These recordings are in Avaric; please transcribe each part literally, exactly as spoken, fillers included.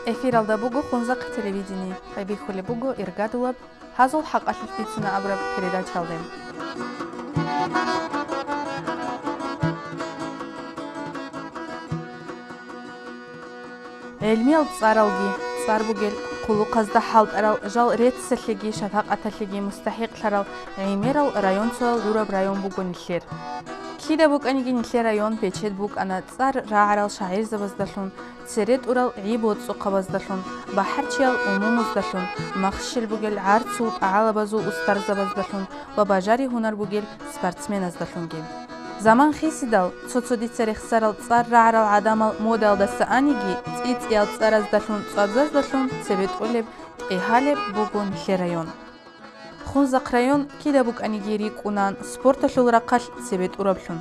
Эфиралда буго Хунзахъ телевидение. Гьеб бихьулеб буго иргадулаб «Гьазул хӀакъалъулъ бицуна» абураб передачаялде. ГӀелмиял цӀаралги, цӀар бугел хъулухъазда хӀалтӀарал, жал реццалъеги шапакъаталъеги мустахӀикълъарал гӀемерал районцоял гӀураб район буго нилъер. Кида букӀаниги нилъер район бечед букӀана цӀар рагӀарал шагӀирзабаздалъун, цере тӀурал гӀи-боцӀухъабаздалъун, бахӀарчиял умумуздалъун, махщел бугел гӀарцул тӀагӀалабазул устарзабаздалъун ва бажари-гьунар бугел спортсменаздалъунги. Заман хисидал, цо-цо дица рехсарал цӀар рагӀарал гӀадамал модаялдаса аниги, цӀи-цӀиял цӀараздалъун, цӀвабзаздалъун цебетӀолеб, тӀегьалеб буго нилъер район. Хунзахъ район кида букӀаниги рикӀкӀунан спорталъул рахъалъ цебетӀураблъун.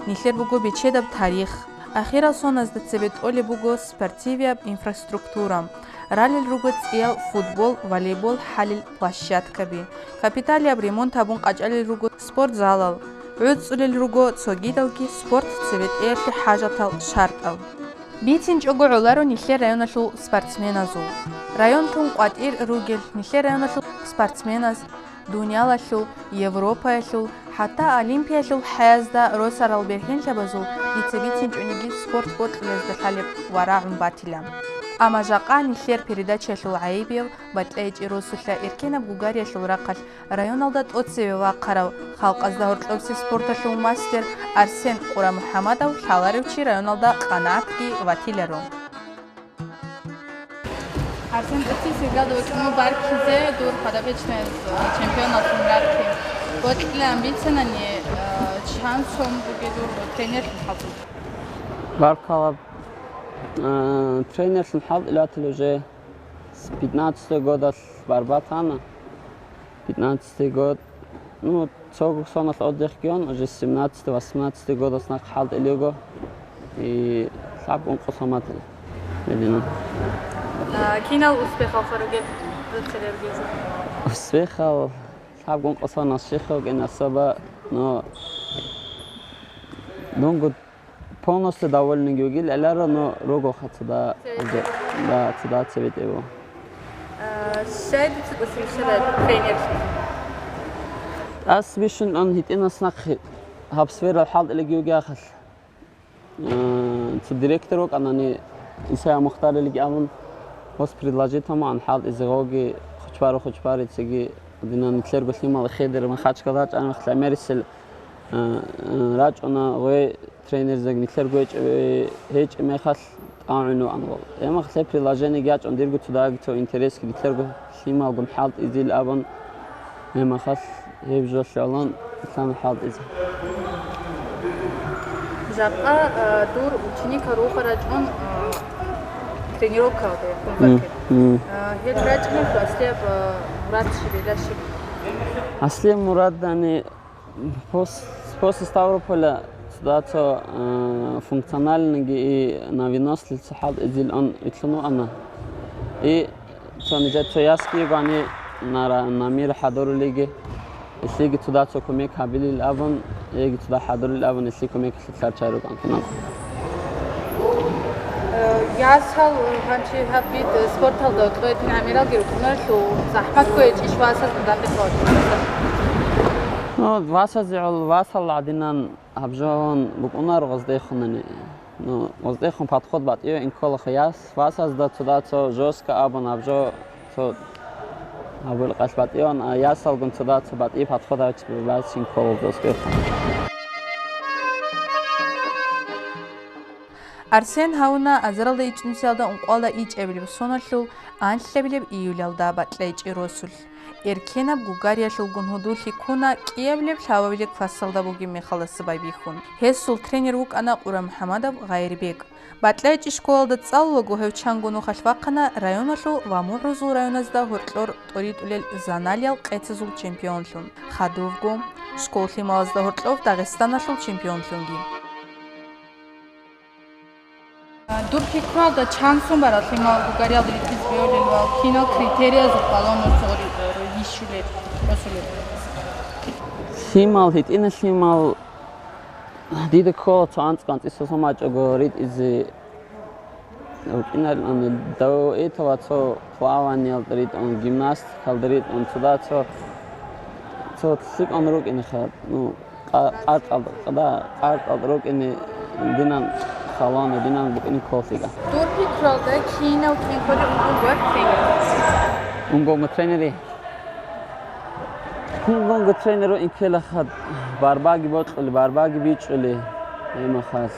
Нилъер буго бечедаб тарих. Ахирал соназда цебетӀолеб буго спортивияб инфраструктура. Ралел руго цӀиял футбол, волейбол хӀалил площадкаби. Капиталияб ремонт гьабун къачӀалел руго спортзалал. ГӀуцӀулел руго цогидалги спорт цебетӀеялъе хӀажатал шартӀал. БицинчӀого гӀоларо нилъер районалъул спортсменазул. Районлъун къватӀир ругел нилъер районалъул спортсменаз, дуниялалъул, Европаялъул, хӀатта Олимпиялъул хӀаязда росарал бергьенлъабазул дица бицинчӀониги спорт бокьулезда лъалеб ва рагӀун батила. Амма жакъа нилъер передачаялъул гӀайибияв БатӀлайчӀи росулъа эркенаб Гугариялъул рахъалъ районалда тӀоцеве вахъарав, халкъазда гьоркьобси спорталъул мастер Арсен Къурамухьамадов лъаларев чи районалда къанагӀатги ватиларо. Арсен, тӀоцебесеб иргаялда вачӀун вуго баркизе дур подопечный чемпионаллъун рахъи. Бокьилан бицанани, э, чан сон бугеб дур тренерлъун хӀалтӀулъ? Баркала, э, тренерлъун хӀалтӀилатил уже с пятнадцатого годалъ барбатана. Пятнадцатый год. Ну, цо соналъ отдыхги он, уже с семнадцатого, восемнадцатый годас нахъ хӀалтӀилего. И лъаб ункъо саматил. Медина. А, кинал успехал хваругеб дуцелергеза? Успехал лъаб ункъо санал щихъ йоген особо, но дунго полностью довольный гьугил гӀеларо, но руго хъацада, да, цада цебетӀево. А, щай дуца тӀаса бищараб тренерлъи? ТӀаса бищун ан гьитӀинас нахъе гьаб сфера хӀалтӀилеги вугехъал. А, цо директор вукӀанани, Исая Мухтарилги абун, гьос предложить гьамаан хӀалтӀизе гъоги, хучбаро хучбари цеги, динан нилъерго лъимал хедер Махачкала рачӀана, мерисел, а, а, рачӀуна гъой тренерзеги нилъерго гьечӀеб-, гьечӀеб мехалъ тӀагӀун вугӀан гъол. Гьеб мехалъ гьеб предложениеги ячӀун дирго цо дагьаб цо интересги нилъерго лъималгун хӀалтӀизил абун, гьеб мехалъ гьеб жо лъалан лъана хӀалтӀизе. Жакъа, а, дур ученикал рухъа рачӀун, а, тренировкалде, М, кунзахъе. М. А, гьел рачӀунелъул аслияб, а, мурад щибила щиб? Аслияб мурадани Пос-, после Ставрополя сюда цо, э, функциональныйги и на выносливость хӀалтӀизилан итлъун вуана. И цо нижер цо ясги гвани нара-, намир хӀадурулиги, илъиги цуда цо кумек гьабилил абун, яги цуда хӀадурил абун, илъи кумек лъаларчай рукӀан киналго. Э, ясал, гьанчи гьаб вид спорталда кьоятин гӀемералги рукӀунарелъул, захӀмат кквечӀищ васазда дандехъ вачӀунарелъул? Ну, васазе гӀол, васал гӀадинан гьаб жо гьабун букӀунаро гъоздехунани. Ну, гъоздехун подход батӀиюн кколаха яс, васазда цо-, цо жестко абун гьаб жо цо гьабулеб къалъ батӀиюн, а ясалгун цо-, цо батӀи подход гьабичӀеб бачӀин ккола гъоздехун. Арсен гьавуна азаралда ичӀнусиялда ункъоялда ичӀабилеб соналъул анлъабилеб июлялда БатӀлайчӀи росулъ. Эркенаб Гугариялъулгун гьудуллъи ккуна кӀиабилеб-лъабабилеб классалда бугеб мехалдаса байбихьун. Гьесул тренер вукӀана КъурамухӀамадов Гъайрбек. БатӀлайчӀи школалда цӀалулаго гьев чанго нухалъ вахъана районалъул ва МугӀрузул районазда гьоркьор тӀоритӀулел зоналъул къецазул чемпионлъун, хадубго, школ лъималазда гьоркьов Дагъистаналъул чемпионлъунги. Дур пикруялда чан сон барал лъимал Гугариялда ритӀизе бегьулел ва кинал критериязул къвалон росулел, росулел? Лъимал, гьитӀинал лъимал дида ккола цо анцӀ-анцӀила сон бачӀого ритӀизе. РукӀинарилан до этого цо плаваниялда ритӀун, гимнастикалда ритӀун, цо да цо, цо лъикӀун рукӀинеха, ну, къа-, къартӀалда, къада, къартӀалда рукӀине динан халони, динан букӀине кколлъига. Дур пикруялда кинав кӀинтӀури унгун гвар тренер? Унгунго тренери? Унгунго тренер ин ккелаха, барбаги бокьули, барбаги бичӀчӀули, гьемахалъ.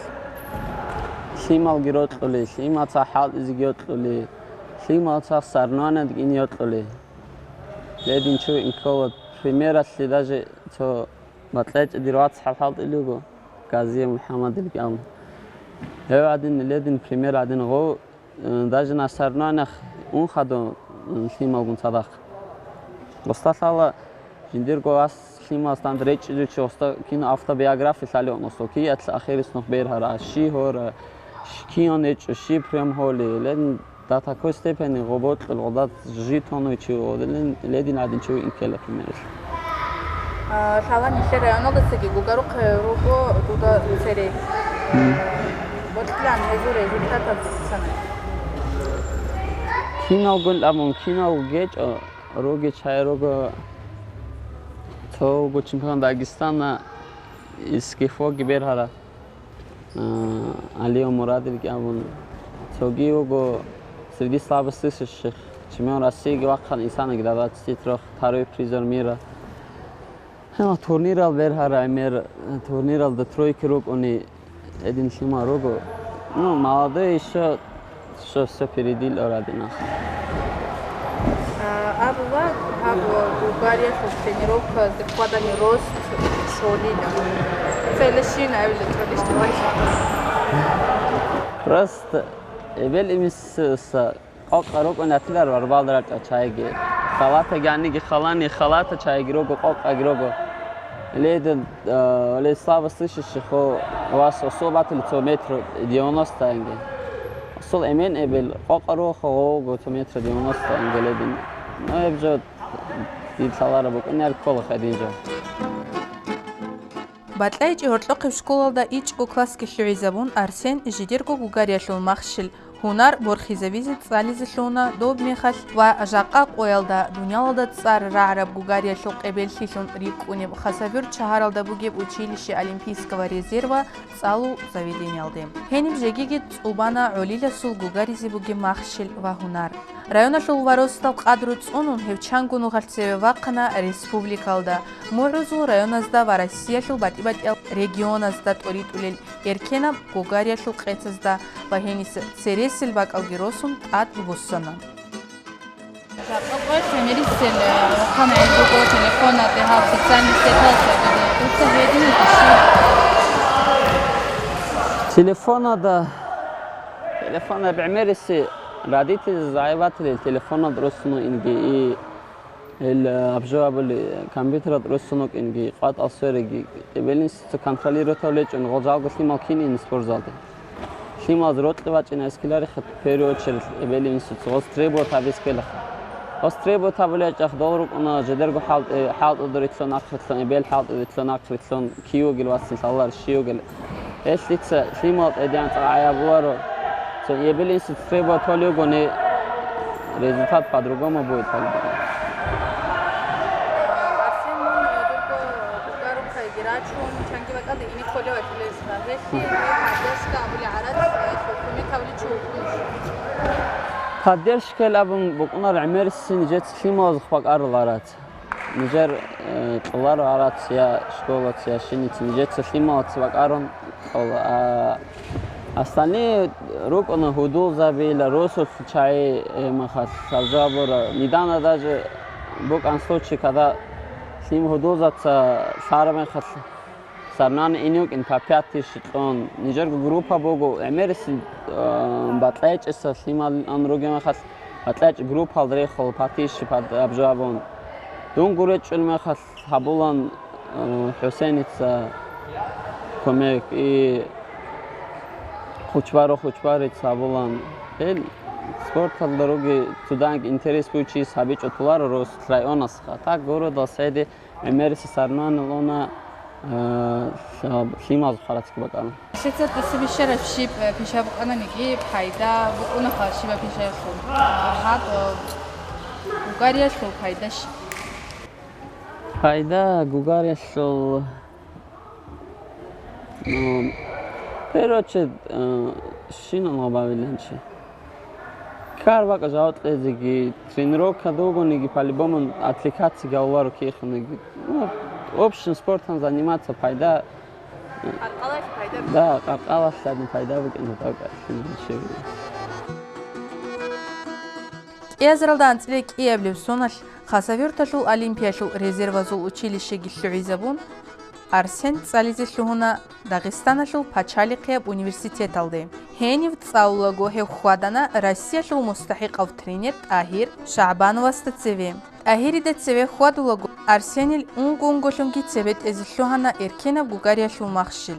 Лъималги рокьули, лъимаца хӀалтӀизеги йокьули, лъимаца соревнованиеги ин йокьули. Ледин чу ин ккола, примералъе даже цо бакьечӀи дир вацгӀал хӀалтӀилего, Газиев МухӀаммадилги абун. Гьев гӀадин, ледин пример гӀадин гъов, э, даже на соревнованиях ун хадун, э, лъималгун цадахъ. Гъоста лъала жиндирго вас лъималстан речӀчӀизучи гъоста кин автобиография лъалион осо, кият ахирис нух бергьара, щи гьора, щ-, кион гьечӀо, щи прям гьоли, ледин До такой степени гъо бокьул, гъодат житон вичи, ледин гӀадин чи виин ккела, примералъ. А, лъала нилъер районалдасаги гугарухъе руго дуда цере. Мгм. Ботлъан гьезул результатаб цана. Киналгун абун, кинал гечӀо, руги чай руго, цо вуго чемпион Дагестана, из КФО-ги бергьара. А, Алио Мурадилги абун, цоги вуго среди слабости ших, чемпион Россииги вахъан, инсанаги да двадцать трёх, второй призер мира. Гьела турнирал бергьара гӀемер, турниралда тройки рукӀуни гьедин лъимал руго. Ну, молодой ещё, что всё впереди лъорадина. А, абула, гьаб Гугариялъул тренировказде хьвадани рост щолила. Цо гьеле щин абила чӀолищ давай. Просто эбел имисса къокъа рукӀун атилар варбал рачӀа чайги. Халата гьаниги халани, халата чайги руго, къокъаги руго. Леда, а, ле слабо слышащий хо вас особо батили цо метр девяносто анги. Асул эмен эбел къокъа рухъа гъого цо метр девяносто анги ледин. Ну, эб жо дид лъалара букӀунар ккола хадин жо. БатӀлайчӀи гьоркьохъеб школалда ичӀго классги лъугӀизабун, Арсен жидерго Гугариялъул махщел гьунар борхизавизе цӀализе лъугьуна, доб мехалъ ва жакъа къоялда дуниялалда цӀар рагӀараб Гугариялъул къебеллъилъун рикӀкӀунеб Хасавюрт шагьаралда бугеб училище Олимпийского резерва цӀалул заведениялде. Гьениб жегиги цӀубана гӀолиласул гугаризе бугеб махщел ва гьунар. Районалъул ва росдал къадру цӀунун, гьев чанго нугъал цеве вахъана республикалда, мугӀрузул районазда ва Россиялъул батӀи-батӀиял регионазда тӀоритӀулел эркенаб Гугариялъул къецазда ва гьениса цересел бакӀалги росун тӀад буссана. Жакъа къоялъ гӀемерисел, э, вахъана гӀелбуго телефонал, гьаб социальный сетьалъ, э, дуца гьединаб иши. Телефонада, телефонаб гӀемериси родители загӀипатилел телефонад руссуну инги и Ил, э, абжо абули, компьютерал росунукӀинги, къватӀал свериги, эбел-инсуца контролировать гьавлечӀун гъол жалго лъимал кин ин спортзалде. Лъималаз рокьи вачӀина эскиларихъе, в первую очередь, эбел-инсуца гъоз требовать гьабиз ккелаха. Гъоз требовать гьабулечӀах дол рукӀуна жидерго хӀалтӀи, хӀалтӀуда рилълъун ахъ рилълъун, эбел хӀалтӀи рилълъун ахъ рилълъун, киугил вацин лъалар щиугил. Гьелъ дица лъимал тӀедегӀан цӀакъ гӀаябуларо. Цо эбел-инсуца требовать гьолевгони, результат по-другому будет, как бы. Арсен, мун дурго гугарухъеги рачун, чанги бакӀалда ине кколев ватилесра. Гьелъие поддержка абули гӀарац, гьелъул кумек гьавличи вукӀунищ? Поддержкайл абун букӀунар гӀемерисин жеца лъималазухъ бакӀарал гӀарац. Нижер, э, кьоларо гьарац я школаца, я щиница, нижеца лъималаца бакӀарун кьола. А остальные рукӀуна гьудулзабила, росулъ чагӀи, э, махалъ сабжабура. Недавно даже букӀан случай, когда лъим гьудулзаца лъарамехалъ Соревнование инукӀин по пять тысяч кьун. Нижерго группа буго, гӀемерисел, э, бакьечӀеса лъималилан ругел мехалъ, бакьечӀ группал рехула по тысяче под обжабун. Дун гуречӀул мехалъ гьабулан, э, ХӀусеница кумек и Хучбаро Хучбарица гьабулан. Гьел спорталда руги цуданг интерес бугев чияс гьабичӀо толаро рос районасха. Так городал сайде ГӀемериси соревнованиялъуна Э, лъа-, лъимал хъарацги бакӀана. Лъица тӀаса бищараб щиб, э, пишаб букӀананиги пайда букӀунаха щибаб пишаялъул. Гьаб, э, гугариялъул пайда щиб? Пайда гугариялъул, ну, в первую очередь, э, щинал гъабавиланчи. Ккар бакӀа жаваб кьезеги, тренировка дугониги, по-любому, отвлекаться гьавуларо кихуниги. Ну, общим спортом заниматься пайда. Къаркъалалъ пайда. Да, къаркъалалъ пайда букӀина, тӀокӀалъ. КӀиазаралда анцӀила кӀиабилеб соналъ Хасавюрталъул олимпиялъул резервазул училищеги лъугӀизабун, Арсен цӀализе лъугьуна Дагъистаналъул пачалихъияб университеталде. Гьенив цӀалулаго гьев хьвадана Россиялъул мустахӀикъав тренер ТӀагьир ШагӀбановасда цеве. ТӀагьирида цеве хьвадулаго Арсенил унго-унголъунги цебетӀезе лъугьана эркенаб гугариялъул махщел.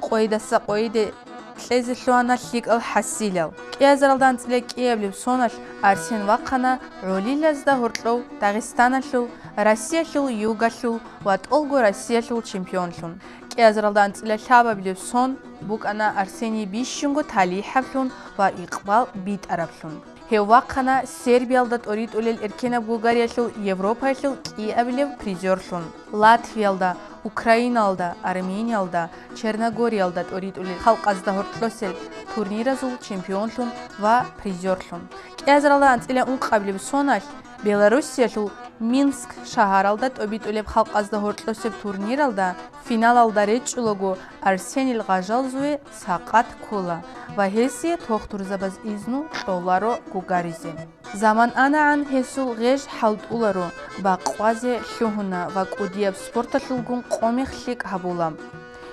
Къойидаса къойиде кьезе лъугьана лъикӀал хӀасилал. КӀиазаралда анцӀила кӀиабилеб соналъ Арсен вахъана гӀолилазда гьоркьов Дагъистаналъул, Россиялъул югалъул ва тӀолго Россиялъул чемпионлъун. КӀиазаралда анцӀила лъабабилеб сон букӀана Арсений бищунго талихӀаблъун ва икъбал битӀараблъун. Гьев вахъана Сербиялда тӀоритӀулел эркенаб гугариялъул Европаялъул кӀиабилев призерлъун. Латвиялда, Украиналда, Армениялда, Черногориялда тӀоритӀулел халкъазда гьоркьосел турниразул чемпионлъун ва призерлъун. КӀиазаралда анцӀила ункъабилеб соналъ Белоруссиялъул Минск шагьаралда тӀобитӀулеб халкъазда гьоркьосеб турниралда финалалда речӀчӀулаго Арсенил гъажалзуве сакъат ккола ва гьесие тохтурзабаз изну кьоларо гугаризе. Заман анагӀан гьесул гъеж хӀалтӀуларо, бакъвазе лъугьуна ва кӀудияб спорталъулгун къомихъ лъикӀ гьабула.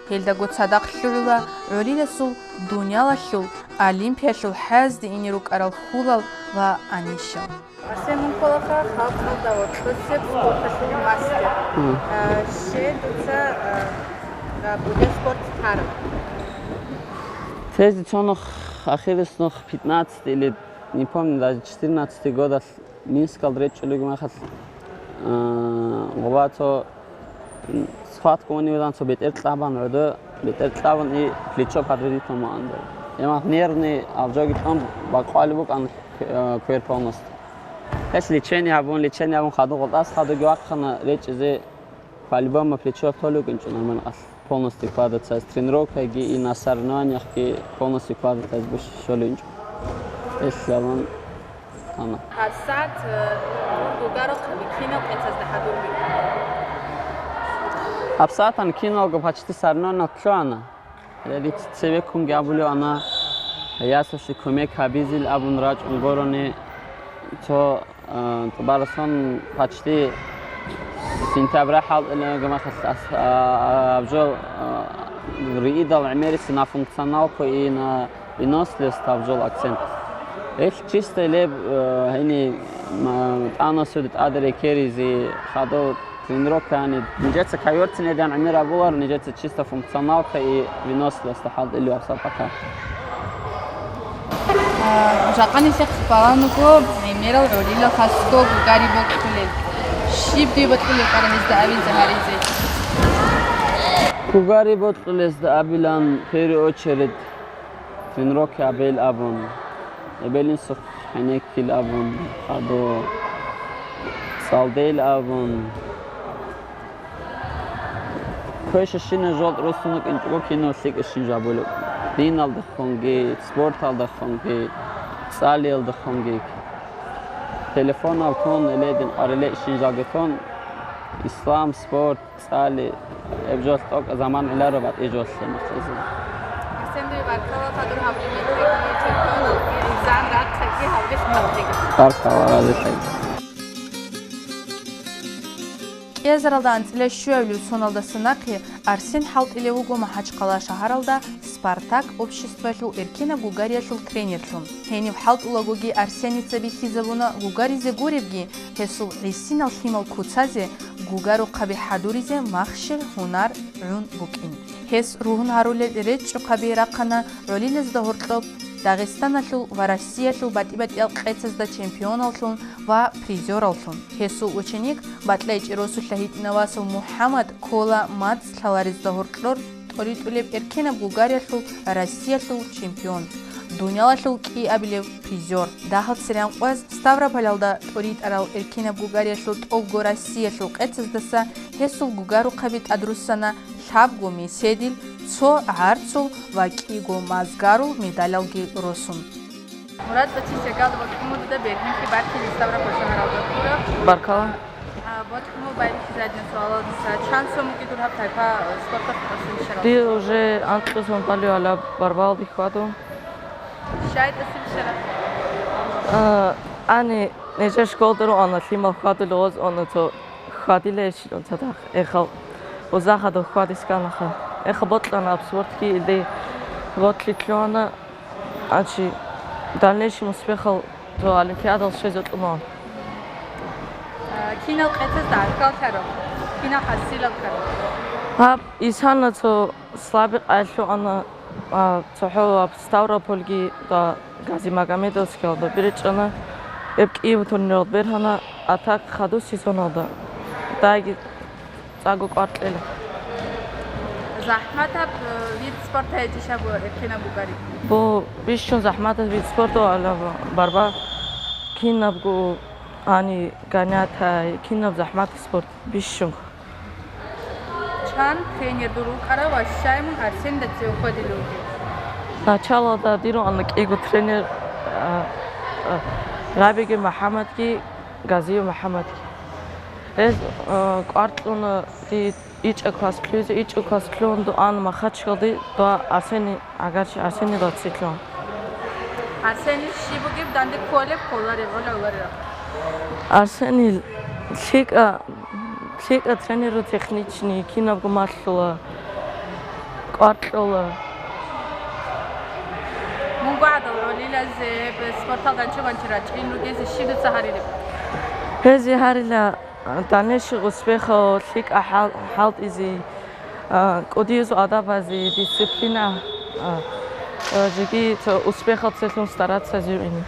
Гьелдаго цадахъ лъугӀула гӀолиласул дуниялалъул, олимпиялъул хӀязде ине рукӀарал хьулал ва анищал. Арсен, мун кколаха халкъалда гьоркьосеб спорталъул мастер. Мгм. А, щай дуца, а, а, бугеб спорт тараб? Тезе цонах ахирисунах пятнадцать или, не помню, даже четырнадцатый годалъ Минскалда речӀчӀулеб мехалъ, а, гъоба цо схватка унеб букӀана цо бетӀер кьабан гӀодо, бетӀер кьабун и плечо подводить гьабун букӀана. Гьеб мехалъ нервный абжоги тӀун бакъвалеб букӀана, э, квер полностью. Гьелъ лечение гьабун, лечение гьабун хадуб гъотӀас хадуги вахъана речӀчӀизе, по-любому плечо толев вукӀинчӀо нормально кьалъ. Полностью хьвадатайз тренировкаги и на соревнованиехги полностью хьвадатайз буш щолевинчӀо. Гьелъ гьабун ана. ГьабсагӀат, э, дур гугаро хъаби кинал къецазда хӀадурги? ГьабсагӀатан киналго почти соревнованиялъ лъугьана. Гьеле дица цевеккунги абулев ана, ясалъе кумек гьабизил абун рачӀун гурони, цо А, тӀубарасон почти сентября хӀалтӀилан гамахалъ ас-, а, а, абжо, а, риидал гӀемериси на функционалку и на выносливость абжол акцент. Ил чисто леб, а, гьини, ма, тӀанасуде тӀаде рекеризе, хадув тренировка гьани. Нижеца кайорцин гьедин гӀемер абулар, нижеца чисто функционалка и выносливость хӀалтӀилев абсапака. А, жакъа нилъехъ балагьун буго, гӀемерал гӀолилал хасго гугари бокьулел. Щиб дуе бокьулеб букӀара гьезда абизе гьаризе? Гугари бокьулезда абилан, в первую очередь, тренировка гьабейил абун, эбел-инсухъ хӀенеккейил абун, хадув цӀалдейил абун. Квешащина жолт руссун вукӀинчӀого кино лъикӀащин жабулеб. Диналдехунги, спорталдехунги, цӀалиялдехунги. Телефонал тун, эледин къварилейщин жагатун, ислам, спорт, цӀали, эб жолъ тӀокӀ заман гӀеларо батӀи жолъе мухъизе. Арсен, дуе баркала, хадур гьабулеб мехалъги, чемпионалги, зан рахъаги, гьабулеб мехалъги. Баркала, разилъаги. КӀиазаралда анцӀила щуабилеб соналдаса нахъе Арсен хӀалтӀилев вуго МахӀачхъала шагьаралда «Спартак» обществоялъул эркенаб гугариялъул тренерлъун. Гьениб хӀалтӀулагоги Арсеница бихьизабуна гугаризе гуребги, гьесул гӀисинал лъимал куцазе, гугарухъаби хӀадуризе махщел гьунар гӀун букӀин. Гьес ругьун гьарулел речӀчӀухъаби рахъана гӀолилазда гьоркьоб Дагъистаналъул ва Россиялъул батӀи-батӀиял къецазда чемпионаллъун ва призёраллъун. Гьесул ученик, бакьайчи росулъа гьитӀинав васав МухӀаммад, ккола мацӀ лъаларезда гьоркьор тӀоритӀулеб эркенаб гугариялъул Россиялъул чемпион, дуниялалъул кӀиабилев призёр. Дагьал церан къваз Ставрополалда тӀоритӀарал эркенаб гугариялъул тӀолго Россиялъул къецаздаса гьесул гугарухъаби тӀадруссана лъабго меседил, цо гӀарцул ва кӀиго мазгарул медалалги росун. Мурад, батис ягал ва кумудуда бергьенлъи баркили Ставрополь шагьаралда ккура. Баркала. А, вот куму байбихьи задня суалалдаса, чан сомуги дур гьаб тайпа, э, спорталъ тӀасилищарал? Ди уже анкьу сон балиу гьалаб барбалди хьваду. Щай тӀасилищарал? А, ани нече школда руана лъимал хьвадулев оз ону цо хьвадила ещилан цадахъ. Эхал узахадал хьвадисканаха. Эха ботлана аб спортги илди ботлъи лъугьана. Ачи, дальнейшем успехал цо олимпиадал щвезе кьуман. А, кинал къецазда гӀахьаллъараб? Кинал хӀасилаллъараб? Гьаб, исана цо слабый къайлъугьана, а, цохӀо аб Ставропольги ва Газимагомедовскиялда биричӀана, эб кӀияб турнирал бергьана, а так хадур сезоналда дайги цӀакъго кӀвар кьела. ЗахӀматаб, э, вид спорта гьечӀищ абу эркенаб бугони? Бу бищун захӀматаб вид спорта, алаба, барба, кинабго, ани, гонятӀай, кинаб захӀматаб спорт, бищун. Чан тренер дур вукӀарав ва щай мун Арсенда цеве хьвадилев вугев? Началалда дир руана кӀиго тренер, а, а, Рабиги МухӀаммадги, Газиев МухӀаммадги. Гьез, а, кӀвар кьуна ди ичӀа класс лъугьизе, ичӀа класс лъугьун дуан Махачкалде дуа Арсений, агарчи Арсений доцилъун. Арсений щиб бугеб, данде кколеб, кколареб, гӀолареб? Арсений лъикӀа, лъикӀа тренеру техничный, кинабго малъула, кӀвар кьола. Мунго гӀадал гӀолилазе спорталда анча-ванча рачӀин ругезе щиб дуца гьарилеб? Гьезе гьарила, дальнейших успехов, лъикӀа хӀал-, хӀалтӀизе, а, кӀудиязул адабазе, дисциплина, а, а, жеги цо успехал целъун стараться зив ини.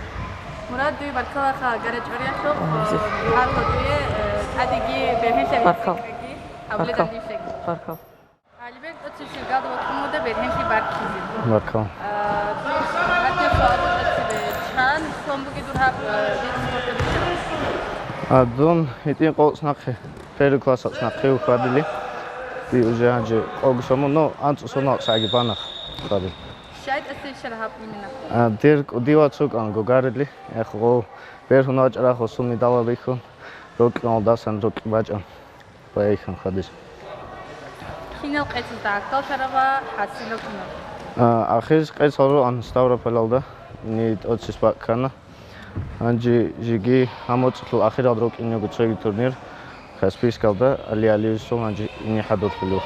Мурад, дуе баркалаха гарачӀвариялъухъ, а, зи- гьарго дуе, э, тӀадеги бергьенлъи. Баркал. Гьабулеб. Баркал. Дандилъеги. Баркал. Алибек, тӀоцебе ширгада ва кумуда бергьенлъи баркизе. Баркал. А, гьатӀе суалда тӀоцебе, чан сон буги дур гьаб, а, вид спорта бицараб? А, дун гьитӀин къолъ нахъе, первый класс нахъе ухадили. Ди уже гьанже къого сон мун, но анцӀу сон алцӀаги банах хадил. Щай тӀасилищараб гьаб именно? А, дир кӀудияв цукӀан гугарили, эх, гъов, бергьун вачӀарахъ гъосул медалал рихьун, рокьуналдасан рокьи бачӀан. Поехал, ходишь. Кинал къецазда гӀахьаллъараб ва хӀасилал кинал? А, ахир къец гьаруран Ставрополалда, ни тӀоцис бакӀ ккана. Гьанже жеги гьамоцӀлъул ахирал рокьине буго цоги турнир Каспийскалда, Али Алиевсул гьанже ине хӀадурлъулев.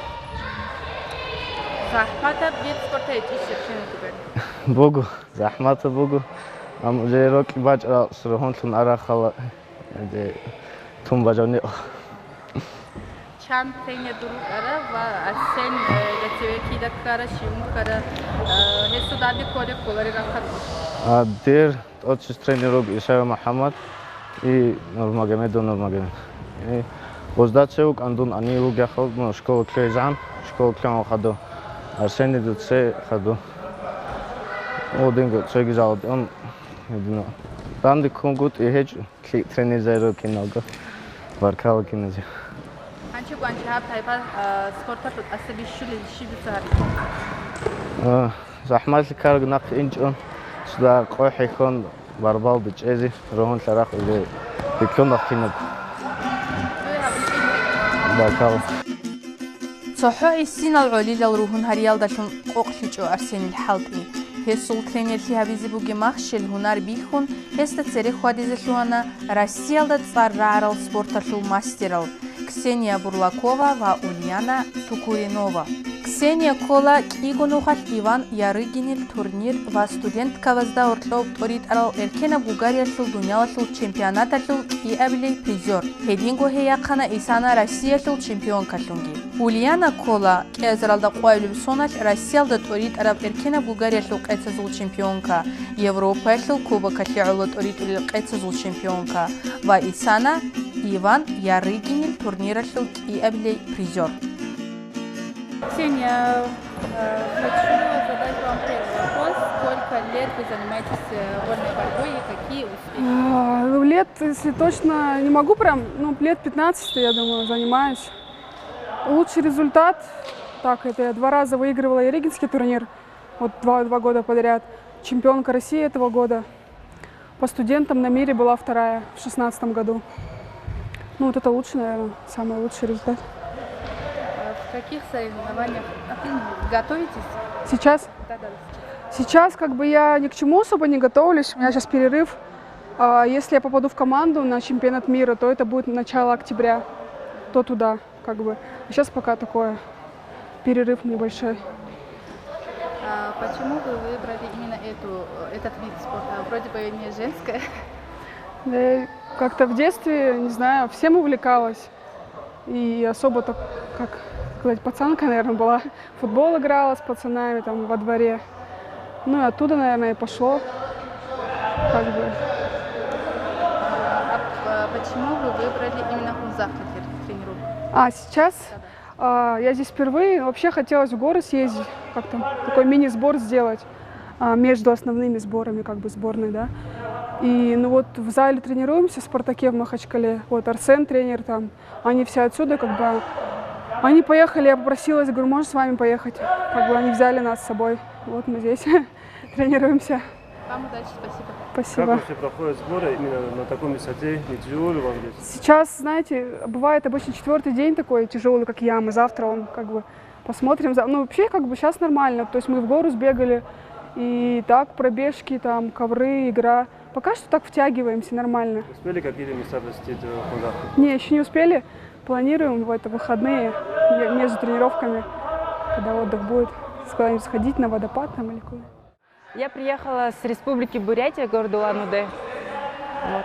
ЗахӀматаб вид спорта гьечӀищ гьеб кинаб бугони? Буго, захӀматаб буго. Амма уже рокьи бачӀарал рогьунлъун арахъала. Гьанже тун бажавни. Чан тренер дур вукӀарав ва Арсен, э, гьесие кида ккара, щивун ккара, э, гьесул данде кколеб кколарел рахъалде? А, дир тӀоцис тренер вуго Исаев МухӀаммад и Нурмагомедов Нурмагомед. И гъозда цеве вукӀан дун гьанив вугехъал, ну, школа ккезегӀан, школа ккеян хадув Арсений дуца хадув. Гъодинго цоги залатӀун гьединав. Данде ккунгутӀи гьечӀо. ЛъикӀ тренерзаби руго киналго. Баркала киназе. Гьанчи гванчи гьаб тайпа, а, спорталъул тӀаса бищулел щиб дуца гьарилъ? А, захӀмалъи ккараб нахъе инчӀо, цо къо хӀехьон барбалде чӀезе, рогьун лъарахъ уже бикьунахъ кинабго. Баркала. ЦохӀо гӀисинал гӀолилал ругьун гьариялдалъун къокълъичӀо Арсенил хӀалтӀи. Гьесул тренерлъи гьабизе бугеб махщел гьунар бихьун, гьесда цере хьвадизе лъугьана Россиялда цӀар рагӀарал спорталъул мастерал Ксения Бурлакова ва Ульяна Тукуринова. Арсения ккола кӀиго нухалъ Иван Ярыгинил турнир ва студенткабазда гьоркьоб тӀоритӀарал эркенаб Гугариялъул дуниялалъул чемпионаталъул кӀиабилей призер. Гьединго гьей яхъана Исана Россиялъул чемпионкалъунги. Ульяна ккола кӀиазаралда къоабилеб соналъ Россиялда тӀоритӀараб эркенаб Гугариялъул къецазул чемпионка, Европаялъул кубокалъе гӀоло тӀоритӀулел къецазул чемпионка ва Исана Иван Ярыгинил турниралъул кӀиабилей призер. Ксения, э, хочу задать вам первый вопрос. Сколько лет вы занимаетесь, э, вольной борьбой и какие успехи? А, ну, лет, если точно, не могу прям, ну, лет пятнадцать, я думаю, занимаюсь. Лучший результат, так, это я два раза выигрывала Ярыгинский турнир, вот два, два года подряд. Чемпионка России этого года. По студентам на мире была вторая в шестнадцатом году. Ну, вот это лучший, наверное, самый лучший результат. А в каких соревнованиях готовитесь? Сейчас? Да, да, сейчас. Сейчас как бы я ни к чему особо не готовлюсь, у меня сейчас перерыв. А если я попаду в команду на чемпионат мира, то это будет начало октября, то туда. Как бы. А сейчас пока такое, перерыв небольшой. А почему вы выбрали именно эту, этот вид спорта? Вроде бы не женское. Да, как-то в детстве, не знаю, всем увлекалась. И особо так, как сказать, пацанка, наверное, была. В футбол играла с пацанами там во дворе. Ну и оттуда, наверное, и пошло. Как бы. А, а почему вы выбрали именно Хунзахты для тренировок? А, сейчас? Да, да. А, я здесь впервые. Вообще хотелось в горы съездить, как там, такой мини-сбор сделать, а, между основными сборами, как бы сборной, да. И, ну вот, в зале тренируемся в «Спартаке» в Махачкале. Вот Арсен тренер там, они все отсюда, как бы, они поехали, я попросилась, говорю, можно с вами поехать? Как бы они взяли нас с собой. Вот мы здесь тренируемся. Вам удачи, спасибо. Спасибо. Как вообще проходят сборы именно на такой высоте? Не тяжело ли вам здесь? Сейчас, знаете, бывает обычно четвертый день такой тяжелый, как яма. Завтра он как бы посмотрим. За- Ну, вообще, как бы сейчас нормально. То есть мы в гору сбегали, и так пробежки, там, ковры, игра. Пока что так втягиваемся нормально. Успели какие-то места посетить, э, в Хунзахте? Не, еще не успели. Планируем в это выходные ме- между тренировками, когда отдых будет, с- куда-нибудь сходить на водопад там или куда. Я приехала с Республики Бурятия, город Улан-Удэ. Вот.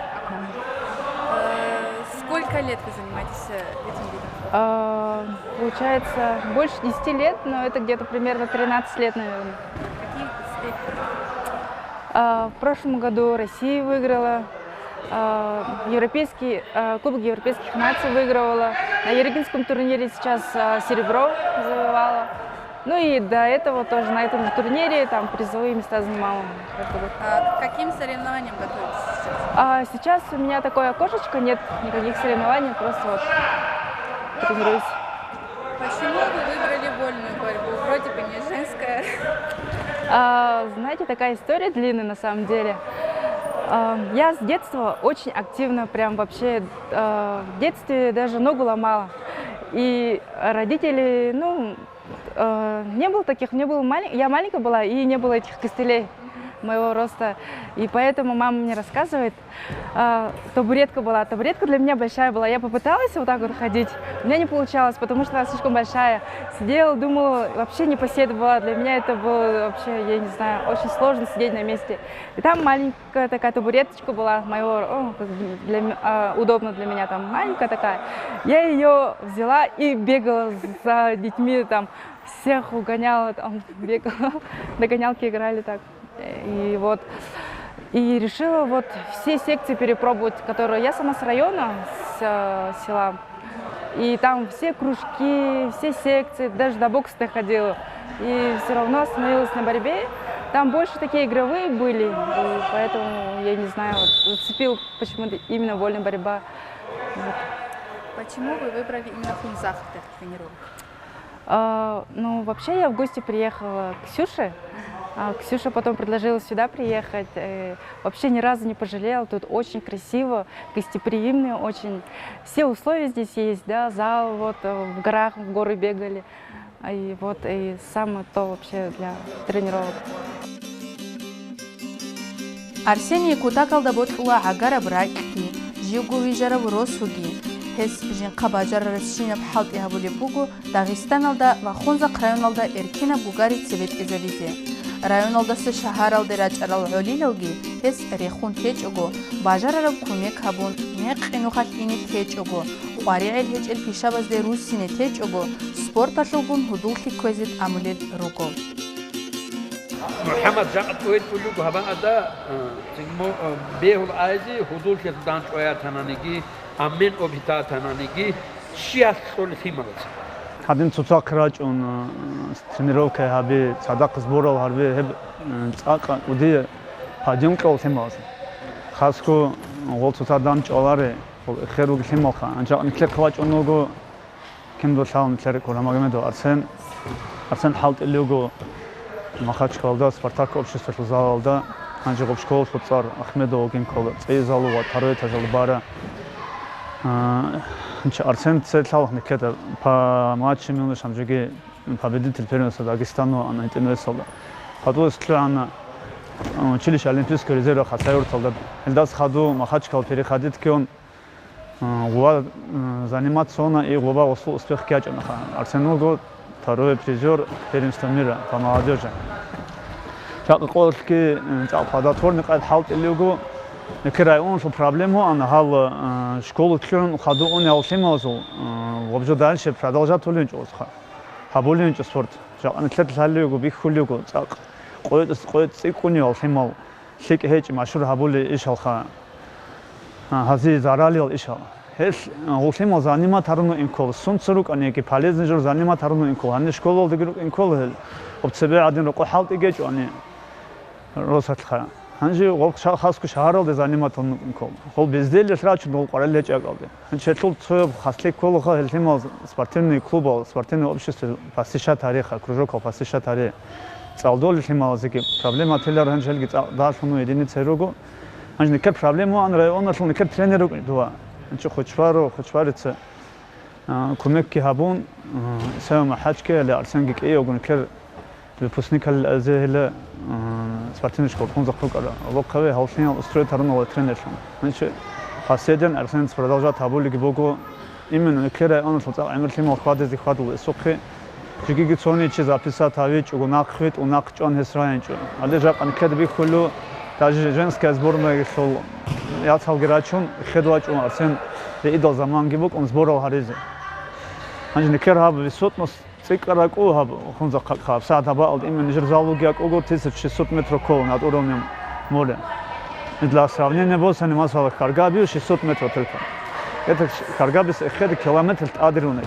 Э, сколько лет вы занимаетесь, э, этим видом спорта? А, получается, больше десяти лет, но это где-то примерно тринадцать лет, наверное. Какие успехи? А, в прошлом году Россию выиграла, а, европейский, а, Кубок европейских наций выигрывала. На Ярыгинском турнире сейчас, а, серебро завоевала. Ну и до этого тоже на этом же турнире там призовые места занимала каждый год. А к каким соревнованиям готовитесь сейчас? А сейчас у меня такое окошечко, нет никаких соревнований, просто вот тренируюсь. Почему вы выбрали вольную борьбу? Вроде бы не женская. А, знаете, такая история длинная на самом деле. А, я с детства очень активно, прям вообще, а, в детстве даже ногу ломала. И родители, ну, э, не было таких, мне было малень- я маленькая была, и не было этих костылей моего роста. И поэтому мама мне рассказывает, а, табуретка была. Табуретка для меня большая была. Я попыталась вот так вот ходить. У меня не получалось, потому что она слишком большая. Сидела, думала, вообще непоседа была. Для меня это было вообще, я не знаю, очень сложно сидеть на месте. И там маленькая такая табуреточка была моего, о, как бы для м- а, удобно для меня, там маленькая такая. Я ее взяла и бегала за детьми, там всех угоняла, там бегала, догонялки играли так. И вот. И решила вот все секции перепробовать, которые я сама с района, с, э, села. И там все кружки, все секции, даже до бокса доходила. И все равно остановилась на борьбе. Там больше такие игровые были, и поэтому, я не знаю, вот зацепил почему-то именно вольная борьба. Вот. Почему вы выбрали именно Хунзахты для тренировок? А, ну, вообще я в гости приехала к Ксюше. А, Ксюша потом предложила сюда приехать. Э, вообще ни разу не пожалела. Тут очень красиво, гостеприимные очень. Все условия здесь есть, да, зал, вот, э, в горах, в горы бегали. А, и вот, и самое то вообще для тренировок. Арсений кутакалда бокьула гӀагараб ракьги, живго вижараб росуги. Гьес жинхъа бажарарабщинаб хӀалтӀи гьабулеб буго Дагъистаналда ва Хунзахъ районалда эркинаб гугари цебетӀезабизе. Районалдаса шагьаралде рачӀарал гӀолилалги гьес рехун течӀого, бажарараб кумек гьабун, мекъи нухалъ ине течӀого, къваригӀел гьечӀел пишабазде руссине течӀого, спорталъулгун гьудуллъи кквезе тӀамулел руго. МухӀаммад жакъа тӀугьел тӀуллуго гьабаада, э, цинги мо-, э, бегьул айзи гьудуллъиялъул дандчӀвай ятананиги, аммен обитатананиги, щиялъ кьолел лъималаца. Гьадин цоцахъ рачӀун, э, тренировка гьаби, цадахъ сборал гьарби, гьеб, э, цӀакъ кӀудияб подъём кьола лъималаца. Хасго гъол цоцазда дандчӀвалари, гъол эхер ругел лъималха, анча нилъехъ вачӀун вуго, Кин долъал нилъер Курамагомедов Арсен. Арсен хӀалтӀулев вуго Махачкалада, Спартак обществалъул залалда, гьанже гъоб школалъул цӀар Ахмедовалгин ккола, цӀийизалу ва второй этажалда бара. А, гьанже Арсен целъал нилъеда по матчам юношам жеги победитель первенства Дагестана ана гьитӀинвесалда. Хадув гьес лъугӀана, а, училище Олимпийского резерва Хасавюрталда. Гьелдаса хадув Махачкала переходить ккун, Гъуба, м, заниматься гьуна, и гъуба гъосул успех ккечӀонаха. Арсен вуго второй призёр первенства мира по молодёжи. Жакъа къоялъги, м, цӀакъ плодотворный къайд хӀалтӀулев вуго. Нилъер районалъул проблема гьана гьал, м, школа лъугӀун хадув унев лъималазул, м, гъоб жо дальше продолжать гьулинчӀо, гьабулинчӀо спорт. Жакъа нилъер лъалев вуго, бихьулев вуго, цӀакъ къоя-, къоя цӀикӀкӀунев лъимал. ЛъикӀ гьечӀеб машгьур гьабулей ишалха, а, гьазие заралиял ишал. Гьелъ, а, гъулъимал занимат гьаруна инкол, сунца рукӀаниги полезный жур занимат гьаруна инкол, гьанир школалдаги рукӀинкол гьел, гъоб цебе гӀадин рокъо хӀалтӀи гьечӀони росалъха. Гьанже гъоб ша-, хасго шагьаралде занимат гьунукӀинкол. Гъол безделиялъ рачун гъол къварал гьечӀакӀалде. Гьанчелъул цояб хаслъи кколаха гьел лъимал спортивный клубал, спортивный общество посещать гьариха, кружокал посещать гьари. ЦӀалдолел лъималазеги проблема телар гьанчелги цӀа-, далъун единицай руго. Гьанчи никер проблема ваан районалъул никер тренер рукӀин дова. Гьанчи Хочбаро, Хочбарица, а, кумекги гьабун, а, Сева МахӀачги гьале Арсенги кӀиявго никер Выпускникал азегьила, м, спортивный школа Хунзахъ рукӀара. Лохъаве гьаллъинал устроить гьарунала тренерлъун. Гьанчи хасиден Арсенец продолжать гьабулиги буго, именно Никлер районалъул цӀакъ гӀемер лъимал хьвадизе хьвадула эсухъе. Жигиги цони чи записать гьавичӀого, нахъ витӀу, нахъ чӀван гьес рагьинчӀо. Гьале жакъа Никлер бихьулев, даже женская сборнаялъул яцалги рачун, хед вачӀун Арсен, гье идал заманги букӀун сборал гьаризе. Гьанже Никлер гьаб висотность ЦӀикӀкӀараб кӀу гьаб Хунзахъа хъаб, сагӀат гьабаалда именно нижер зал вугеб акӀуго, тысяча шестьсот метров ккола над уровнем моря. Для сравнения босани, масала, Хьаргаби шестьсот метров только. Это Хьаргабис эхеде километр тӀадирунел.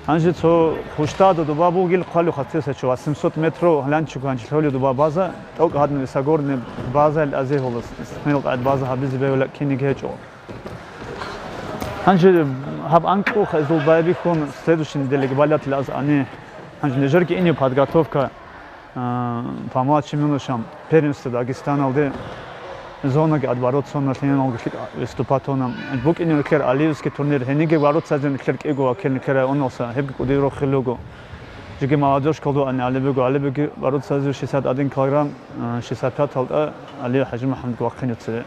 Гьанже цо Хуштада дуба бугел хъвалухъа тысяча восемьсот метров гьаланчиго гьанчи лъолев дуба база, тӀокӀ гьадин высогорный базаялъ азегьулас, мел къагӀид база гьабизе бегьула киниг гьечӀо. Гьанже гьаб анкьуха изул байбихьун, следующий неделяги балатил аз ани. Гьанже нижерги ине подготовка, а, по младшим юношам, первенство Дагестаналде, зонаги отборот соналъиналги лъикӀ выступать гьуна. БукӀине рекер Алиевский турнир, гьениги вороцазе рекер кӀиго вакил рекер районалса, гьебги кӀудияб рохел руго. Жеги молодёжкалду ани Алибего, Алибеги вороцазе шестьдесят один килограмм, а, шестьдесят пять гьалда Алиев ХӀажимухӀаммадги вахъинев цеве.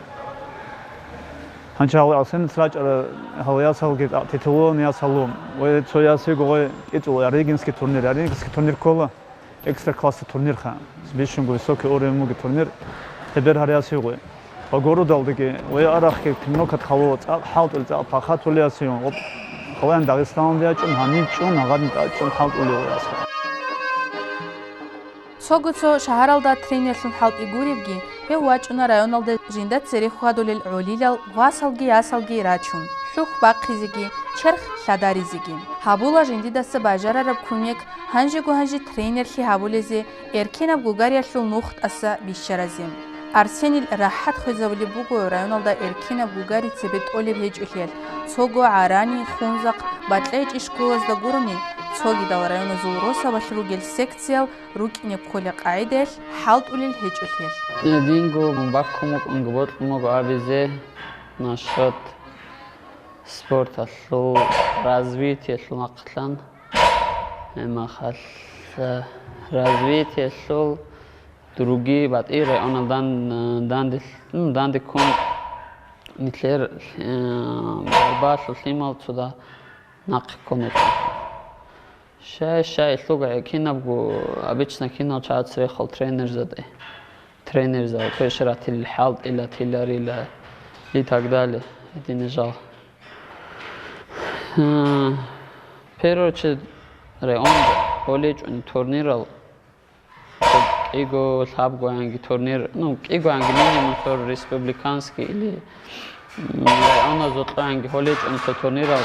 Гьанчи гьал Арсенец рачӀара гьал ясалги тӀа-, титулованный ясалу. Ва цо ясиго гъой кӀицӀул Ярыгинский турнир. Ярыгинский турнир ккола экстра класса турнирха. Бищунго высокий уровень муги турнир. Гьебер гьар ясиго гъой. Ва городалдаги, ва арахги тренировка хъалула цӀакъ хӀалтӀул цӀакъ пахатул ясиюн. Ва халаен Дагъистаналда ячӀун, гьанив чӀун, гьагъадин тӀачӀун хӀалтӀулев ясха. Цого цо шагьаралда тренерлъун хӀалтӀи гуребги, гьев вачӀуна районалда жинда цере хьвадулел гӀолилал васалги ясалги рачун, хӀухь бахъизеги, черх лъадаризеги. Гьабула жиндидаса бажарараб кумек, гьанжего гьанже тренерлъи гьабулезе, эркинаб гугариялъул нух тӀаса бищаразе. Арсенил рахӀат хвезабулеб буго районалда эркинаб гугари цебе тӀолеб гьечӀолъиялъ, цого ГӀарани, Хунзахъ, БатӀлечӀи школазда гурони, цогидал районазул росабалъ ругел секциял рукӀине кколеб къагӀидаялъ хӀалтӀулел гьечӀолъиялъ. Динго баккун букӀунго бокьун буго абизе, насчет спорталъул развитиялъул нахълъан, гьемахалъ развитиялъул другие батӀи районалдан, э, данде, ну, данде ккун Нилъер, э, барбалъу лъимал цуда нахъе ккун вукӀун. Щай, щай, лъугӀи кинабго, обычно кинал чагӀаца рехал тренерзаде. Тренерза, квешаратил хӀалтӀила, тиларила и так далее. Гьедин жал. Э, первую очередь, районда гьолечӀони турнирал, кӀиго, лъабгоянги турнир, ну, кӀигоянги минимум цо республиканский или, м, районазул кьоянги гьолечӀони цо турнирал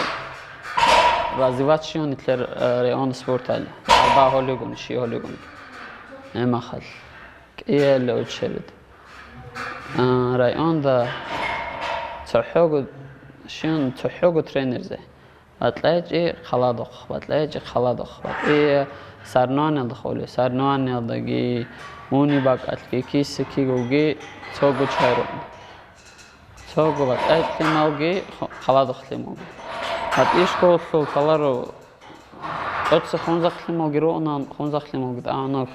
развивать щиван нилъер, э, район спортали. Арба гьолигун, щи гьолигун. Гьемахал. КӀияле очередь. А, районда цохӀого, щиван цохӀого тренерзе. БатӀлъайчӀи хъаладухъ, батӀлъайчӀи хъаладухъ, батӀи соревнованиялда холев, соревнованиялдаги, уни бакӀалъги, киса кигоги цого чай рукӀун. Цого батӀлъайчӀи лъималги, хъ-, хъаладухъ лъималги. БатӀи школалъул лъаларо, тӀоца хунзахъ лъималги ругьунан, хунзахъ лъималги тӀагӀунаб,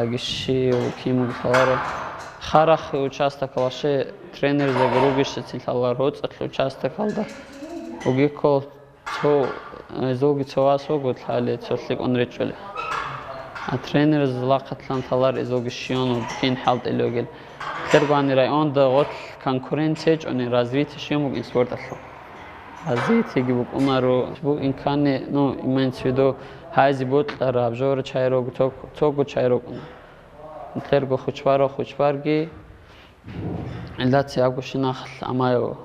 яги щив, кимги лъаларо. Харахъи участокалъе тренерзаби ругищецин лъаларо, гьоцӀалъ участокалда. Уги ккол Цо, гьезулги цо вас вуго лъале, цо лъикӀун речӀчӀулев. А тренераз лахъатлъан лъалар гьезулги щиван вуго, кин хӀалтӀилев вугел. Лъергоани районда гъорлъ конкуренция гьечӀони, развитие щиван букӀин спорталъул. Развитиеги букӀунаро, букӀин ккани, ну, имеется в виду, гьайзе бокьараб жора чай руго, цо-, цого чай рукӀуна. Лъерго хучбаро хучбарги, гьелдаци абго щинахъ Амаев.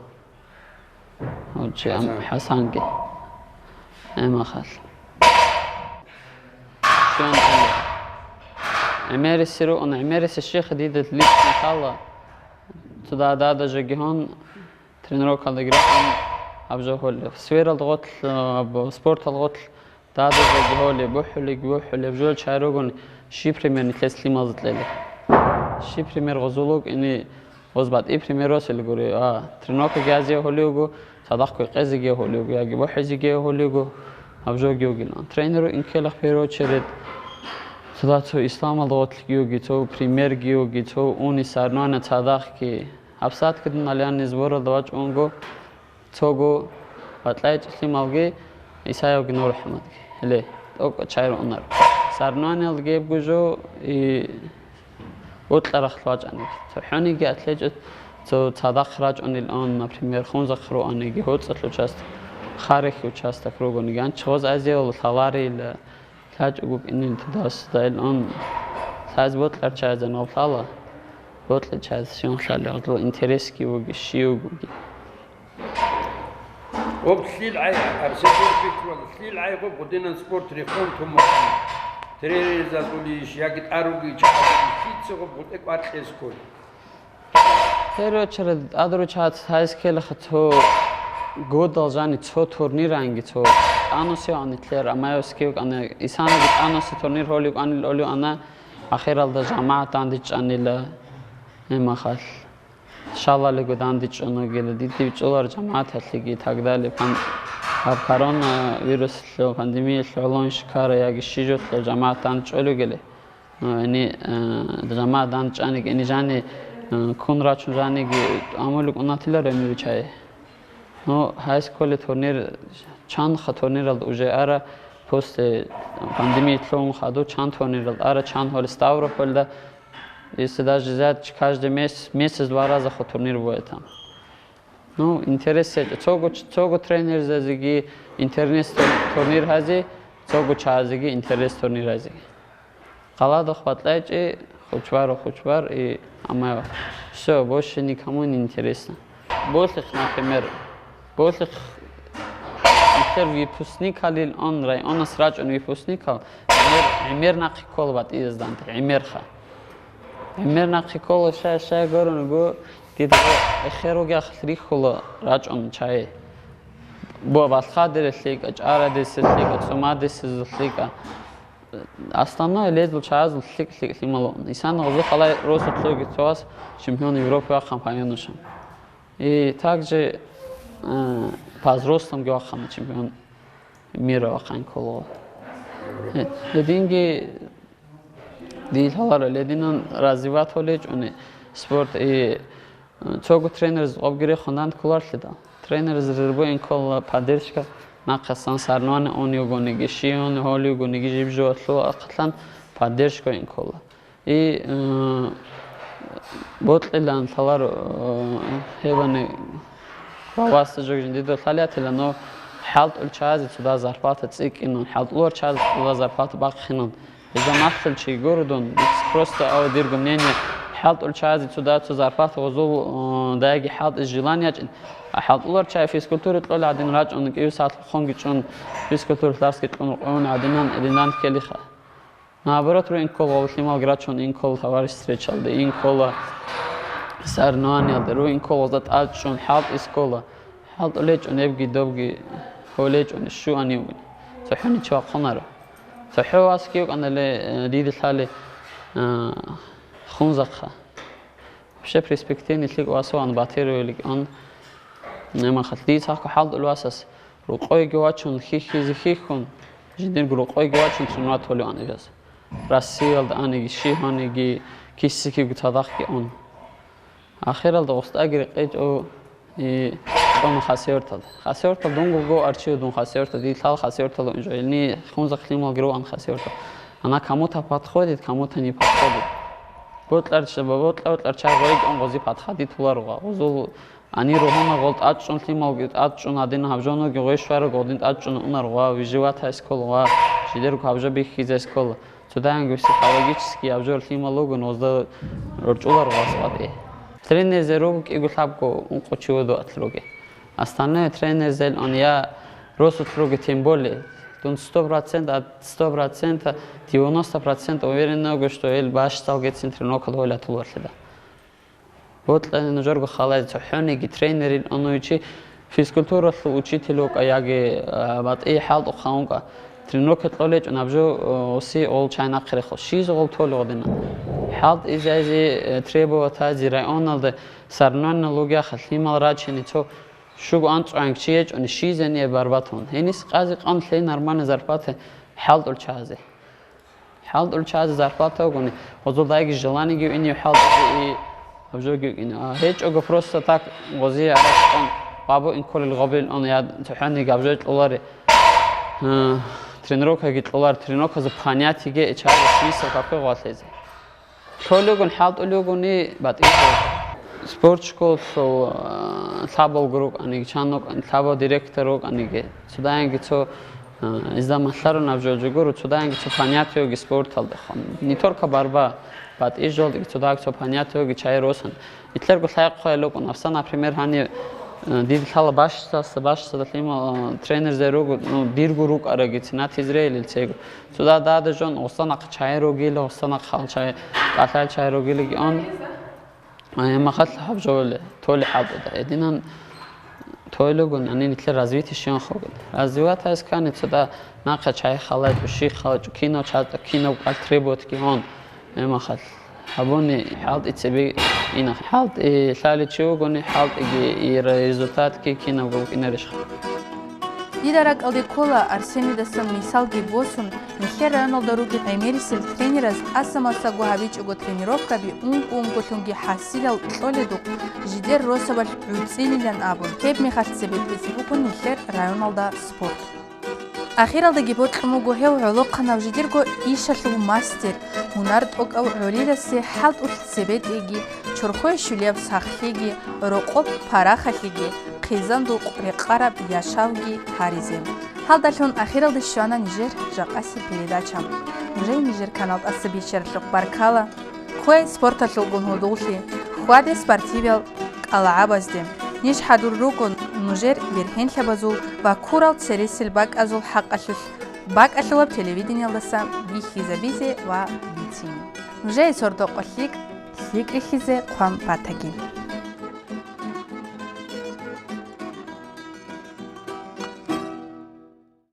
Гьав чи ам-, ХӀасан. ХӀасанги. Гьемахал. Щун гьеле. ГӀемериси руун, гӀемериси щихъ дида личный лъала. Цо дада-дада жегигьун, тренировкалдаги рахъун абжо гьолев. Сверал гъотлъ, а, б-, спортал гъотлъ Дадазеги гьолеб, бухӀулеб, бухӀулеб, жо чай ругони, щиб пример нилъес лъималазда кьела? Щиб пример гъозул вукӀине, гъоз батӀи пример росел гури, а, тренировкаги гьазе гьолев вуго, цадахъ квекъезеги гьолев вуго, яги бухӀизеги гьолев вуго, гьаб жоги вугилан. Тренеру инкелах первую очередь, цо да цо исламалда гъотлъги вуги, цо примерги вуги, цо уни соревнование цадахъги. ГьабсагӀатги дун Алянни сборалда вачӀун вуго, Цого батӀлъайчӀи лъималги, Исаевги НурахӀмадги. Гьеле, тӀокӀ чай руунар. Соревнованиялда гьебго жо, и, бокьарахъ вачӀаниги. ЦохӀониги атлетчӀо цо цадахъ рачӀунилан, например, хунзахъ руаниги, гьоцӀалъ участок, харихь участок ругониги, анча гъоз азиял лъаларила. ЛъачӀого кӀинин тудас дайлун лъаз бокьар чаязе нугълъала, бокьа чаяз щунлъали гъудлу интересги вуги, щивгоги. Гъоб лъил гӀай, Арсен Пикров, лъил гӀай гъоб гъудинан спорт рехун тумухъан. Тренерзазулищ, яги тӀаруги чагӀи, лъица гъоб гъутӀе кӀвар кьезкуй. Первую очередь, тӀадру чац гьайс ккелаха цо годал жани цо турниранги цо тӀанусиан итлер Амаевский вукӀана, исанаги тӀануси турнир гьолив кӀанил олив ана, ахиралда жамагӀат дандичӀанила гьемахалъ. Шалалиго дандичӀун вугила, дидив чӀолар жамагӀаталъеги и так далее. Пан-, гьаб коронавирусалъул пандемиялъул гӀоло ин шикара яги щижулъул жамагӀат дандчӀолигили. Гьани, э, жамагӀат дандчӀаниги, гьани жани, э, ккун рачун жаниги амулукӀун атилар гьаниве чай. Ну, гьайс кколе турнир, чанха турниралда уже ара, после пандемии лъугӀун хадуб, чан турниралда ара, чан гьоре Ставропольда, если даже взять, каждый мес-, месяц два раза хо турнир бывает там. Ну, интерес гьечӀо. Цого, цого тренерзазеги интерес тур-, турнир гьази, цого чагӀазеги интерес турнир гьази. Гъаладухъ батӀлъайчӀи, хучбару хучбар и, амма всё, больше никому не интересно. Болъихъ, например, болъихъ, например, выпускникалил он районас рачӀун выпускникал, гӀемер, гӀемер нахъе ккола батӀияздан, гӀемерха. ГӀемер нахъе ккола, щай, щай гурун буго, дида эхер ругехъ рихьула рачӀун чай. Бо балъхадералъикӀа, чӀарадесалъикӀа, цӀумадесазулъикӀа. Основное лезул чагӀазул лъикӀ-лъикӀ лъимал. Исан гъозу халай росулъуги цо вас чемпион Европы вахъан панюнушан. И также, э, по взрослым вахъана чемпион мира вахъан коло. Э, гьединги дил гьалара лединан развивать гьолечӀуни спорт и Цого тренераз къобги рехун данде кколарлъидал. Тренераз рербуин ккола поддержка, нахъасан соревнование ун йугониги, щиюн гьолюгониги жиб жо лъугьа ахъалъан поддержка ин ккола. И, э, бокьилан лъаларо, э, гьебани вавасда жо жиндидо лъалиятила, но хӀалтӀул чагӀазе цо дагь зарплата цӀикӀкӀинун, хӀалтӀулар чагӀазе цо дагь зарплата бахъинун. Гьезда махсел чи гуро дун, просто ав дирго мнение, хӀалтӀул чагӀазе цо дагь цо зарплата гъозул, э, даяги хӀалтӀизе желание ячӀин. А хӀалтӀулар чагӀи физкультура кьола гӀадин рачӀун, кӀиго сагӀат хунги чӀун, физкультура классги кьун рукъун гӀадинан, гӀадинан ккелиха. Наоборот, руин ккола гъоллъималги рачун, ин ккола товарищ встречалде, ин ккола соревнованиялде, руин ккола гъозда тӀадчӀун, хӀалтӀиз ккола. ХӀалтӀулечӀун, гьебги добги гьолечӀун, щуани вугин. ЦохӀони чи вахъунаро. ЦохӀо васги вукӀанале, э, дида лъали, э, хунзахъа. Вообще перспективный лъикӀ васаван батируе ликӀан. Немахалъ дие цахъго хӀалтӀул васас рукъойги вачун, хьихьизе хьихьун, жиндирго рукъойги вачун тренировать гьолеван гьез. Россиялда аниги, щиб гьаниги, киси-киго цадахъги ун. Ахиралда устӀаги рекъечӀо, и, цӀуна Хасавюрталда. Хасавюртал дун гурго арчив дун Хасавюртал, дие лъала Хасавюртал унжо. Илни хунзахъ лъималги руан Хасавюртал. Она кому-то подходит, кому-то не подходит. Бокьарча, бокьа-бокьарча гъойги он гъози подходит гьулар гъа. Гъозул ани ругьуна гъол тӀадчӀун лъималги тӀадчӀун гьадин гьабжонаги гъой щвараг гъодин тӀадчӀун унар гъа, выживать гьайс ккол гъа, жидерго гьабжо бихьизайс ккол. Цодаянги психологически абжор лъимал ругун, гъозда рорчӀулар гъас къватӀи. Тренерзе руго кӀиго лъабго ункъо чи вуду атлуги. Остальное тренерзел он я росут руги тем более. Дун сто процент, от сто процент, девяносто процент уверен ногу, что эл башцалгецин тренировкал гьолатулварлъида. Бокьани нужерго халазе цохӀониги тренерил онуйчи физкультуралъул учитель вукӀа яги, а, батӀи хӀалтӀухъан вукӀа. Тренировка кьолечӀун абжо, а, оси гъол чай нахъе рехъо. Щизе гъол толе гъодина. ХӀалтӀизайзе, э, требоватазе районалда соревнование лугяха лъимал рачине цо щуго анцӀгӀанг чи гьечӀони щизение барбатун. Гьенис къази къан лъей нормальный зарплата хӀалтӀул чазе. ХӀалтӀул чазе зарплата вугони, гъозул дайги желаниги винив хӀалтӀизе и абжоги вукӀине. А гьечӀого просто так гъози аракьун, бабу инколел гъобил он я цохӀони габжой кьолари. Э, тренировкаги кьолар, тренировказа понятиеги чазе смысл какой гъвалъезе. Лъолюгун хӀалтӀулюгуни батӀи. Спорт школалъул, э, лъабал групп аниги, чан вукӀан, лъабал директор вукӀаниги. Цодаянги цо, а, изда малъарун абжолжи гуро, цодаянги цо понятиеги спорталдехун. Не только борьба, батӀи жолдиги цодаги цо понятиеги чай росан. Итлерго лъайхъ хъвай лукӀун. Афса, например, гьани, а, дид лъала башсаса, башсаса лъимал, а, тренерзе руго, ну, дирго рукӀараги цинат Израилил цего. Цода дада жон, останахъ чай ругила, останахъ хал чай, кӀалъай чай ругилиги он. Гьеб махалъ гьаб жо толеб хӀалтӀуда. Гьединан тойлугун, гьанин нилъер развитие щван хъугун. Развивать гьайс ккани цода нахъа чай халачӀо, щи халачӀо, кинав чатӀа, кинав кӀал требовать гьон. Гьеб махалъ гьабуни хӀалтӀи цебе ина. ХӀалтӀи лъаличи вугони, хӀалтӀиги и результатги кинабго букӀинарищха? Дида ракӀалде ккола Арсенидасан мисалги босун, нилъер районалда ругел гӀемерисел тренераз тӀаса-масаго гьабичӀого тренировкаби унго-унголъунги хӀасилал кьоледухъ жидер росабалъ гӀуцӀилилан абун, гьеб мехалъ цебетӀезе буго нилъер районалда спорт. Ахиралдаги бокьун буго гьев гӀолохъанав жидерго ишалъул мастер, гьунар тӀокӀав гӀолиласе хӀалтӀулъ цебетӀеги, чорхое щулияб сахлъиги, рокъоб парахалъиги, хъизан-дукъ рекъараб яшавги гьаризе. Гьалдалъун ахиралде щвана нижер жакъасеб передача. Нужее нижер канал тӀаса биччаралъухъ баркала. Ккве спорталъулгун гьудуллъи, хьваде спортивиял кӀалагӀабазде. Ниж хӀадур руго нужер бергьенлъабазул ва ккурал цересел бакӀазул хӀакъалъулъ бакӀалъулаб телевидениялдаса бихьизабизе ва бицине. Нужее сордо-къо лъикӀ, лъикӀ рихьизе хъван батаги.